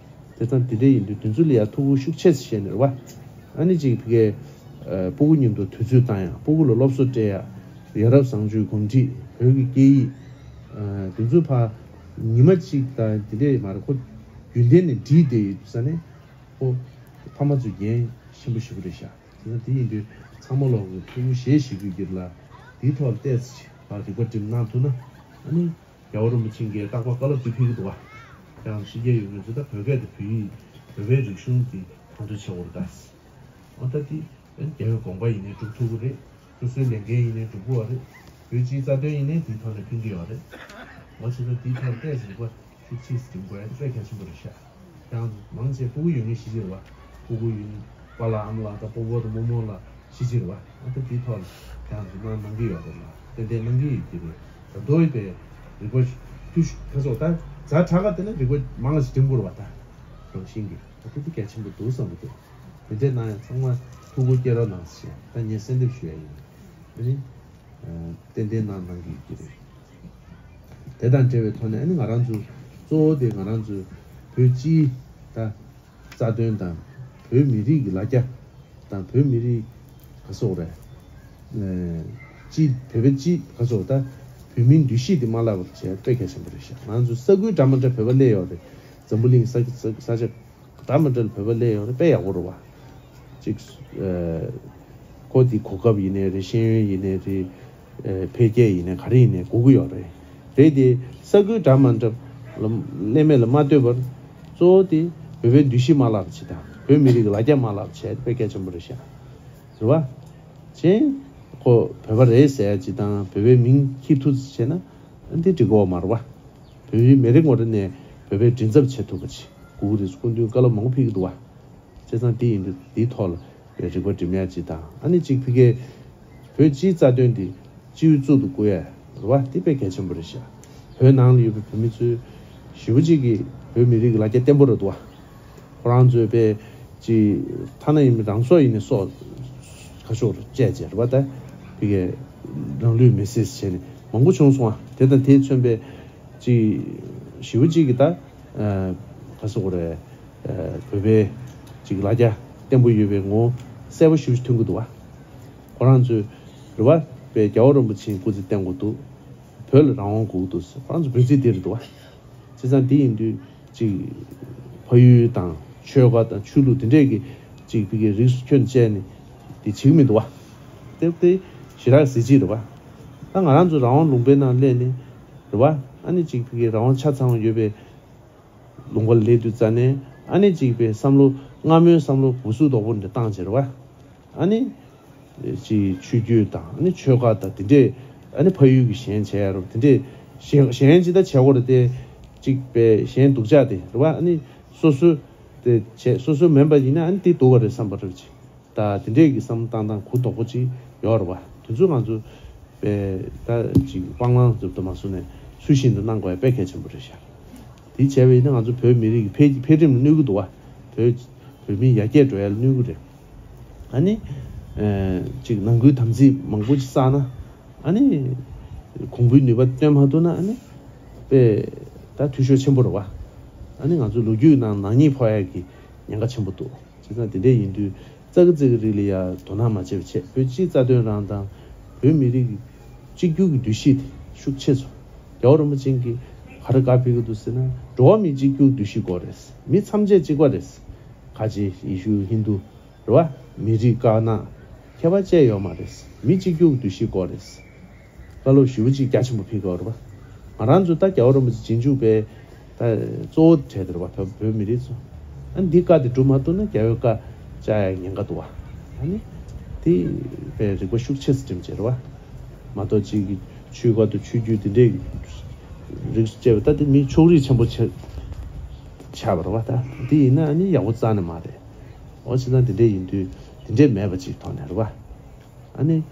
དེ་ཙང་འདི་འདྲ་ཡིན་དུས་དེ་ཚོ་ལ་ཡ་ཐུགས་ཁུར་ཤུགས་ཆེ་ཙམ་བཞེས་ནས་རེད་བ། ཨ་ནི་ཅིག་ཕ་གིའི་ཨ་སྤུ་གུ་མཉམ་དུ་དུས་ཚོད་བཏང་ཡ། སྤུ་གུ་ལ་སློབ་གསོ་སྤྲད་ཡ། ཡ་རབས་བཟང་སྤྱོད་གོམས་འདྲིས། བོད་ཀྱི་སྐད་ཡིག་ཨ། དེ་ཚོ་ཕར་ཉི་མ་གཅིག་དང་དེ་འདྲས་མ་རེད། ཁོ་རྒྱུན་ལྡན་ནས་འདྲིས་བསྡད་ཡོད་ས་ནས། ཁོ་ཕ་མ་ཚོས་འགན་ཆེན་པོ་ཞེ་པོ་རེད་ཤག། དེ་ན་དེ་ཡིན་དུས་ཚང་མ་ལོག་གི་ཐུགས་ཁུར་བཞེས་ཤིག་གི་རྒྱུད་ལ། དེའི་ཐོག་ལ་ཏོག་ཙམ་ཅིག་ཕར་རིག་པ་སྒྲིམ་གནང་ཐུབ་ན། ཨ་ནི་རྒྱལ་བ་རིན་པོ་ཆེ་གིས་རྟག་པར་བཀའ་སློབ་དེ་ཕུལ་གྱི་འདུག་བ། ཡང་ཕྱི་རྒྱལ་ཡོད་མཁན་ཚོས་ད་བོད་སྐད་དེ་བོད་ཡིག་བོད་པའི་རིག་གཞུང་དེ་གོང་འདྲིས་ཆེ་བོར་ལྟ། འོ་ད་དེ་རྒྱལ་བའི་དགོངས་པ་ཡིན་ནའི་སྒྲུབ་ཐུབ་ཀྱི་རེད། སོ་སོའི་ལས་འགན་ཡིན་ནའི་སྒྲུབ་དགོས་པ་རེད། བོད་སྤྱིའི་རྩ་དོན་ཡིན་ནའི་དེའི་ཐོག་ནས་ཕན་གྱི་ཡོད་རེད། འོ་བྱས་ན་དེའི་ཐོག་ཏོག་ཙམ་རིག་པ་ཤུགས་ཆེ་ཙམ་སྒྲིམ་དགོས་ཡ་དེ་དཔེ་གལ་ཆེན་པོ་རེད་ཤག། ཡང་མང་ཆེ་སྤུ་གུ་ཡོད་མཁན་གཞིས་བྱེས་རེད་བ། སྤུ་གུ་ཡིན། པཱ་ལགས་ཨ་མ་ལགས་དང་སྤོ་བོ་དང་རྨོ་མོ་ལགས་གཞིས་བྱེས་རེད་བ། ཨ་ད་དེའི་ཐོག་ལ་ཡང་རིག་གནང་གནང་གི་ཡོད་རེད་ལ། ཏན་ཏན་གནང་གི་ཡོད་ཀྱི་རེད། ད་མདོ་ཡི་པའི་རིག་པ་ཤུགས་ཆེ་ཁ་སོགས་ད་ཛ་དྲག་ག་དེ་ནས་རིག་པ་མང་ཞིག་སྒྲིམ་དགོས་རེད་བ། ད་རང་བཞིན་གྱི་ད་དེ་དེ་གལ་ཆེན་པོ་འདུག་བསམ་གྱི་འདུག། དེ་འདྲས་གནང་ཡང་ཚང་མ་ཐུགས་ཁུར་སྐྱེ་རོགས་གནང་ཞེས་ད་ངས་གསལ་འདེབས་ཞུ་ཡ་ཡིན། ཨ་ནི། ཏན་ཏན་གནང་གནང་གི་ཡོད་ཀྱི་རེད། དེ་དང་འབྲེལ་བའི་ཐོག་ནས་ཨ་ནི་ང་རང་ཚོ་གཙོ་བོ་དེ་ང་རང་ཚོའི་བོད་སྤྱིའི་ད་རྩ་དོན་དང་། བོད་མི་རིགས་ཀྱི་ལ་རྒྱ་དང་། བོད་མི་རིགས་ག་སོགས་རེད། ཨེ། སྤྱི་བོད་པའི་སྤྱི་ག་སོགས་ད་བོད་མིའི་འདུ་ཤེས་དེ་མ་བརླག་པར་བྱས་དཔེ་གལ་ཆེན་པོ་རེད་ཤག། ང་ཚོ་ས་ཁུལ་འདྲ་མི་འདྲ་བོད་པ་སླེབས་ཡོད་རེད། འཛམ་བུ་གླིང་ས་ས་ས་ཆ་ད་མི་འདྲ་ལ་བོད་པ་སླེབས་ཡོང་ན་དཔེ་ཡག་པོ་རེད་བ། གཅིག་ཨ། ཁོ་དེ་གོ་སྐབས་ཡིན་ནའི་རེད། ཤེས་ཡོན་ཡིན་ནའི་རེད། ཨ། འཕེལ་རྒྱས་ཡིན་ནའི་ག་རེ་ཡིན་ནའི་དགོས་ཀྱི་ཡོད་རེད། རེད་དེ་ས་ཁུལ་འདྲ་མི་འདྲ་ལ་སླེབས་མེད་ལ་མ་ལྟོས་པར་གཙོ་བོ་དེ་བོད་པའི་འདུ་ཤེས་མ་བརླག་པ་བྱེད་དང་། བོད་མི་རིགས་ཀྱི་ལ་རྒྱ་མ་བརླག་པ་བྱེད་དཔེ་གལ་ཆེན་པོ་རེད་ཤག། རེད་བ། གཅིག་ཁོ་བོད་པ་རེད་ཟེར་ཡ་གཅིག་དང་། བོད་པའི་མིང་འཁྱེར་ཐུབ་ཙམ་བྱས་ན་འདི་འགྲིག་གི་ཡོད་མ་རེད་བ། བོད་ཡིག་མི་རེ་ངོ་རེ་ནས་བོད་པའི་མགྲིན་ཚབ་བྱེད་ཐུབ་པ་ཅིག་དགོས་ཀྱི་རེད། སྐུ་མདུན་བཀའ་སློབ་མང་པོ་ཕེབས་ཀྱི་འདུག་བ། བྱས་ཙང་དེ་ཡིན་དུས་དེའི་ཐོག་ལ་རིག་པ་སྒྲིམ་ཡ་ཅིག་དང་། ཨ་ནི་གཅིག་ཕ་གིའི་བོད་སྤྱིའི་རྩ་དོན་འདི་སྤྱི་འོས་གཙུག་ཏུ་བཀུར་ཡ་རེད་བ། དེ་དཔེ་གལ་ཆེན་པོ་རེད་ཤག། བོད་ནང་ལ་ཡོད་པའི་བོད་མི་ཚོའི་ཞེ་པོ་ཅིག་གིས་བོད་མི་རིགས་ཀྱི་ལ་རྒྱ་བརྟན་པོ་རེད་འདུག་བ། ཁོ་རང་ཚོའི་དཔེ་ཅིག་ཐ་ན་ཡིན་མིན་རང་སྲོག་ཡིན་ནའི་སྲོག་ཁ་ཕྱོགས་རུ་བཅད་བྱས་རེད་བ། ད་ཕ་གིའི་རང་ལུས་མེར་སྲེག་བྱས་ནས་མང་པོ་བྱུང་སོང་བ། དེ་དང་དེས་མཚོན་པའི་ཅིག་ཞེ་པོ་ཅིག་གིས་ད་ཨ་ག་ཟེར་དགོས་རེད། ཨ་བོད་པའི་ཅིག་ལ་རྒྱ་བརྟན་པོ་ཡོད་པའི་ངོ་བོ་གསལ་པོ་ཞེ་པོ་ཅིག་ཐོན་གྱི་འདུག་བ། ཁོ་རང་ཚོས་རེད་བ། དཔེ་རྒྱལ་བ་རིན་པོ་ཆེའི་སྐུ་ཚེ་བརྟན་དགོས་འདུག། བོད་ལ་རང་དབང་དགོས་འདུག། ཁོ་རང་ཚོ་འབོད་ཚིག་དེ་རེད་འདུག་བ། བྱས་ཙང་དེ་ཡིན་དུས་ཅིག་ཕ་ཡུལ་དང་ཆོལ་ཁ་དང་ཆོས་ལུགས་དེ་འདྲས་ཀྱི་ཅིག་ཕ་གིའི་རིགས་སུ་ཁྱོན་བཅད་ནས་དེ་བྱེད་ཀྱི་མི་འདུག་བ། དེ་དེ་ཞེ་དྲག་གཟི་བརྗིད་རེད་བ། ད་ང་རང་ཚོ་རང་དབང་ལུང་པའི་ནང་སླེབས་ནས་རེད་བ། ཨ་ནི་ཅིག་ཕ་གིའི་རང་དབང་ཆ་ཚང་བ་ཡོད་པའི་ལུང་པ་ལ་སླེབས་དུས་ཙ་ནས། ཨ་ནི་ཅིག་པའི་བསམ་བློ་སྔ་མོའི་བསམ་བློ་འུ་སུ་དོག་པོ་འདྲ་བཏང་བྱས་རེད་བ། ཨ་ནི་ཅིག་ཆོས་བརྒྱུད་དང་། ཨ་ནི་ཆོལ་ཁ་དང་དེ་འདྲས། ཨ་ནི་ཕ་ཡུལ་གྱི་ཞེན་བྱས་རོགས་དེ་འདྲས། ཞེན་ཞེན་ཅི་ལྟར་བྱས་པ་རེད་དེ། ཅིག་པའི་ཞེན་སྡུག་ཅག་དེ་རེད་བ། ཨ་ནི་སོ་སོ་དེ་བྱས། སོ་སོ་མིན་པ་ཡིན་ན་ཨ་ནི་དེ་སྡུག་པ་རེད་བསམ་པ་རེད་ཅིག། ད་དེ་འདྲས་ཀྱི་བསམ་བློ་བཏང་སྟངས་གུ་དོག་པོ་ཅིག་ཡོད་རེད་བ། དེ་ཚོ་ང་ཚོ་པའི་ད་ཅིག་སྤང་བླང་ཟེར་དུ་མ་སོང་ནས་ཚུལ་བཞིན་དུ་གནང་དགོས་ཡ་དཔེ་གལ་ཆེན་པོ་རེད་ཤག། དེ་བྱས་པ་ཡིན་ན་ང་ཚོ་བོད་མི་རིགས་ཀྱི་འཕེལ་འཕེལ་རིམ་ལ་གནོད་ཀྱི་འདུག་བ། བོད་བོད་མི་ཡར་རྒྱས་འགྲོ་ཡ་ལ་གནོད་ཀྱི་རེད། ཨ་ནི་ ཅིག་ནང་ཁུལ་དམ་ཚིག་མང་པོ་ཅིག་བསགས་ན། ཨ་ནི་གོང་བུའི་ནུས་པ་སྟོན་མ་ཐུབ་ན། ཨ་ནི་དཔེ་ད་འཐུས་ཤོར་ཆེན་པོ་རེད་བ། ཨ་ནི་ང་ཚོ་ལོ་རྒྱུས་ནང་ནག་ཉེས་ཕོག་ཡ་གི་ཉེན་ཁ་ཆེན་པོ་འདུག་བྱས་ཙང་དེ་འདྲ་ཡིན་དུས་ཙག་གི་ཙིག་གི་རིགས་ལ་ཡ་དོ་སྣང་མ་བྱས་པ་བྱས། བོད་སྤྱིའི་རྩ་དོན་རང་དང་བོད་མི་རིགས་གཅིག་གྱུར་གྱི་འདུ་ཤེས་དེ་ཤུགས་ཆེ་སོང་། རྒྱལ་བ་རིན་པོ་ཆེ་གིས་ག་རེ་བཀའ་ཕེབས་ཀྱི་འདུག་ཟེར་ན། འགྲོ་བ་མིའི་གཅིག་གྱུར་འདུ་ཤེས་དགོས་རེད། མི་ཐམས་ཅད་གཅིག་པ་རེད། ཁ་ཆེ་ཡེ་ཤུ་ཧིན་དུ་རེད་བ། མི་རིགས་དཀར་ནག་ཁྱད་པར་ཅི་ཡོད་མ་རེད། མི་གཅིག་གྱུར་འདུ་ཤེས་དགོས་རེད། བཀའ་སློབ་ཞེ་པོ་ཅིག་རྒྱ་ཆེན་པོ་ཕེབས་ཀྱི་ཡོད་རེད་བ། ང་རང་ཚོ་ད་རྒྱལ་བ་རིན་པོ་ཆེ་རྗེས་འཇུག་པའི་ད་གཙོ་བོ་གྲས་དེ་རེད་བ། ད་བོད་མི་རིགས་ཚོ། ཨ་ནི་འདི་བཀའ་དེ་སྒྲུབ་མ་ཐུབ་ན་རྒྱལ་བའི་བཀའ་བཅག་ཡ་ཉེན་ཁ་འདུག་བ། ཨ་ནི་དེ་དཔེ་རིག་པ་ཤུགས་ཆེ་ཙམ་བསྒྲིམས་བྱས་རེད་བ། མ་གཏོགས་གཅིག་གི་ཆོས་བཀའ་དང་ཆོས་བརྒྱུད་འདི་འདྲའི་རིགས་སུ་བཅད་པ་ད་དེ་མི་ཕྱོགས་རིས་ཆེན་པོ་ཆགས་ཆགས་པ་རེད་བ། ད་འདི་ཡིན་ན་ཨ་ནི་ཡག་པོ་རྩ་ནས་མ་རེད། འོ་བྱས་ཙང་དེ་འདྲ་ཡིན་དུས་དེ་འདྲས་མེད་པ་ཅིག་ཐོག་ནས་རེད་བ། ཨ་ནི་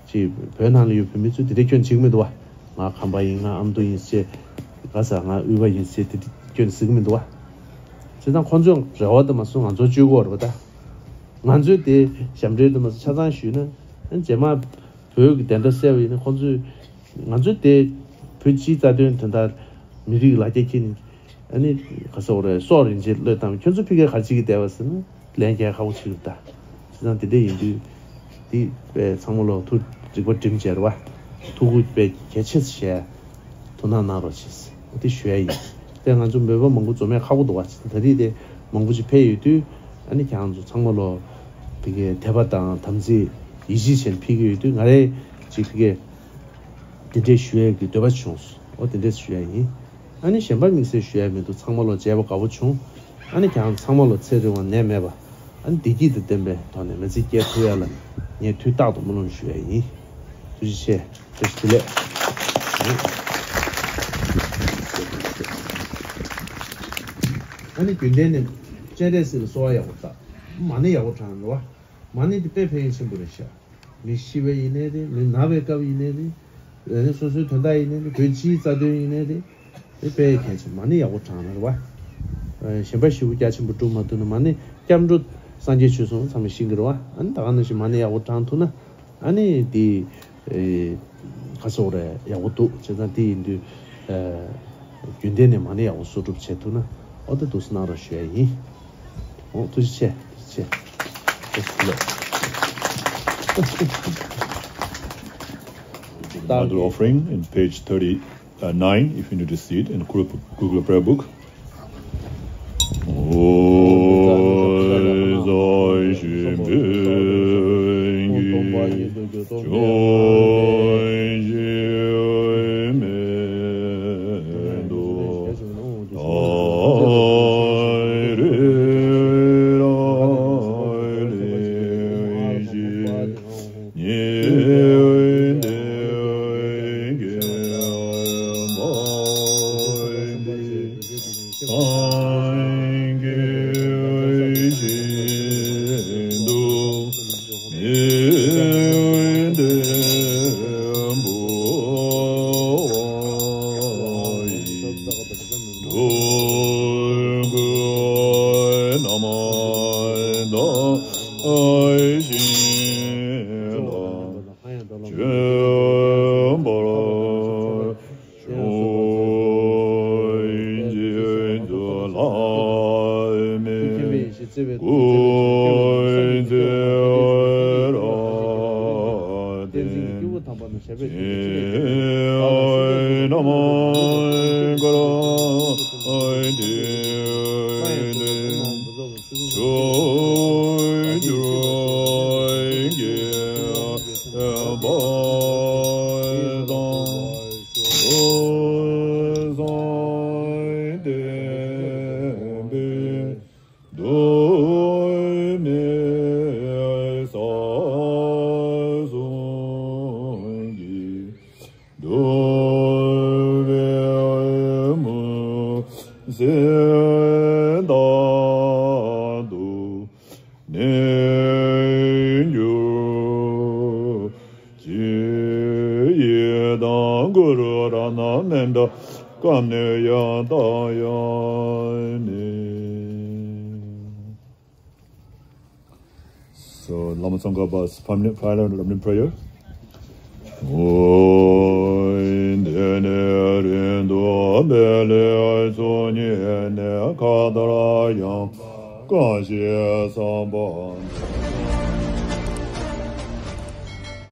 ཅིག་བོད་ནང་ལ་ཡོད་བོད་མི་ཚོས་དེ་འདྲས་སྐྱོན་བྱེད་ཀྱི་མི་འདུག་བ། ང་ཁམས་པ་ཡིན། ང་ཨ་མདོ་ཡིན་ཟེར། ག་ས་ང་དབུས་པ་ཡིན་ཟེར་དེ་འདྲས་སྐྱོན་ཟེར་གྱི་མི་འདུག་བ། བྱས་ཙང་ཁོང་ཚོས་རེ་བ་དུ་མ་སོང་ང་ཚོ་བཅོས་དགོས་རེད་བ། ད་ང་ཚོས་དེ་ཞབས་འདྲེན་དུ་མ་སོང་ཆ་ཚང་ཞུས་ན། ཨ་ནི་རྗེས་མ་བོད་ཀྱི་བདེན་མཐའ་གསལ་བ་ཡིན་ན། ཁོང་ཚོས་ང་ཚོས་དེ་བོད་སྤྱིའི་རྩ་དོན་དོན་དག་མི་རིགས་ལ་རྒྱ་ཁྱེར་ནས། ཨ་ནི་ག་ཟེར་དགོས་རེད། སྲོག་རིན་ཆེན་བློས་བཏང་། ཁྱོད་ཚོ་ཕ་གིར་ག་རེ་བྱེད་ཀྱི་བསྡད་པ་ཟེར་ན་ལན་རྒྱག་ཁག་པོ་ཆགས་ཀྱི་རེད་ད། བྱས་ཙང་དེ་འདྲ་ཡིན་དུས་འདི་དཔེ་ཚང་མ་ལོ་ཐུགས་རིག་པ་བསྒྲིམས་བྱས་རེད་བ། ཐུགས་ཁུར་དཔེ་གལ་ཆེ་ཙམ་བཞེས། ཐུགས་སྣང་གནང་རོགས་བྱེད། འོ་དེ་ཞུ་ཡ་ཡིན། དེ་ང་ཚོ་མོས་པ་མང་པོ་འཛོམས་ཡ་ཁག་པོ་འདུག་བ། ད་རེས་དེ་མང་པོ་ཅིག་ཕེབས་ཡོད་དུས། ཨ་ནི་ཁྱེད་རང་ཚོ་ཚང་མ་ལོ་ཕ་གིའི་དད་པ་དང་དམ་ཚིག་ཡིད་ཆེས་བྱས་ནས་ཕེབས་ཀྱི་ཡོད་དུས། ང་རང་ཅིག་ཕ་གིར་འདི་འདྲའི་ཞུ་ཡས་ཀྱི་འདོད་པ་བྱུང་སོང་། འོ་དེ་འདྲས་ཞུ་ཡས་ཡིན། ཨ་ནི་གཞན་པ་དམིགས་བསལ་ཞུ་ཡས་མི་འདུག་ཚང་མ་ལོ་མཇལ་བ་དགའ་པོ་བྱུང་། ཨ་ནི་ཁྱེད་རང་ཚང་མ་ལོ་ཚེ་རིང་བ་ནད་མེད་པ། ཨ་ནི་བདེ་སྐྱིད་དང་ལྡན་པའི་ཐོག་ནས་མི་ཚེ་སྐྱེལ་ཐུབ་ཡས་ལ་ངས་དུས་རྟག་ཏུ་སྨོན་ལམ་ཞུ་ཡས་ཡིན། ཐུགས་རྗེ་ཆེ། བཀྲ་ཤིས་བདེ་ལེགས། ཨ་ནི་རྒྱུན་ལྡན་ནས་སྤྱན་རས་གཟིགས་ལ་གསོལ་བ་ཡག་པོ་བཏབ། མ་ཎི་ཡག་པོ་བགྲང་རོགས། མ་ཎི་དེ་དཔེ་ཕན་ཡོན་ཆེན་པོ་རེད་ཤག་མི་ཤི་བ་ཡིན་ནའི་རེད། མི་ན་བའི་སྐབས་ཡིན་ནའི་རེད། ཨ་ནི་སོ་སོའི་དོན་དག་ཡིན་ནའི་རེད། བོད་སྤྱིའི་རྩ་དོན་ཡིན་ནའི་རེད། དེ་དཔེ་གལ་ཆེ། མ་ཎི་ཡག་པོ་བགྲང་ན་རེད་བ། ཨ་གཞན་པ་ཞེ་པོ་རྒྱ་ཆེན་པོ་སྒྲུབ་མ་ཐུབ་ན། མ་ཎི་སྐྱབས་འགྲོ་སངས་རྒྱས་ཆོས་སྲུང་ཚང་མས་ཤེས་ཀྱི་རེད་བ། ཨ་ནི་ད་ག་ནང་བཞིན་མ་ཎི་ཡག་པོ་བགྲང་ཐུབ་ན། ཨ་ནི་དེ་ཨེ་ག་ཟེར་དགོས་རེད། ཡག་པོ་འདུག་བྱས་ཙང་དེ་ཡིན་དུས་ཨེ་རྒྱུན་ལྡན་ནས་མ་ཎི་ཡག་པོ་གསོག་སྒྲུབ་བྱེད་ཐུབ་ན། ཨོ་ད་འདུག་སེ་གནང་རོགས་ཞུ་ཡ་ཡིན། ཨོ་ཐུགས་རྗེ་ཆེ། ཐུགས་རྗེ་ཆེ། ཐུགས་རྗེ་ཆེ། Mother offering in page thirty, uh, nine, if you need to see it in Google, Google Prayer Book. བླ་མ་ཙོང་ཁ་པ་ཕམ་ནི་ཕ་ལ་རབ་ནི་པྲ་ཡར། འདི་ནས་རིང་དུ་འཕེལ་ལས་ཚོགས་གཉིས་ནས་མཁའ་ལྟར་ཡང་གང་ཞིག་བསམ་པ།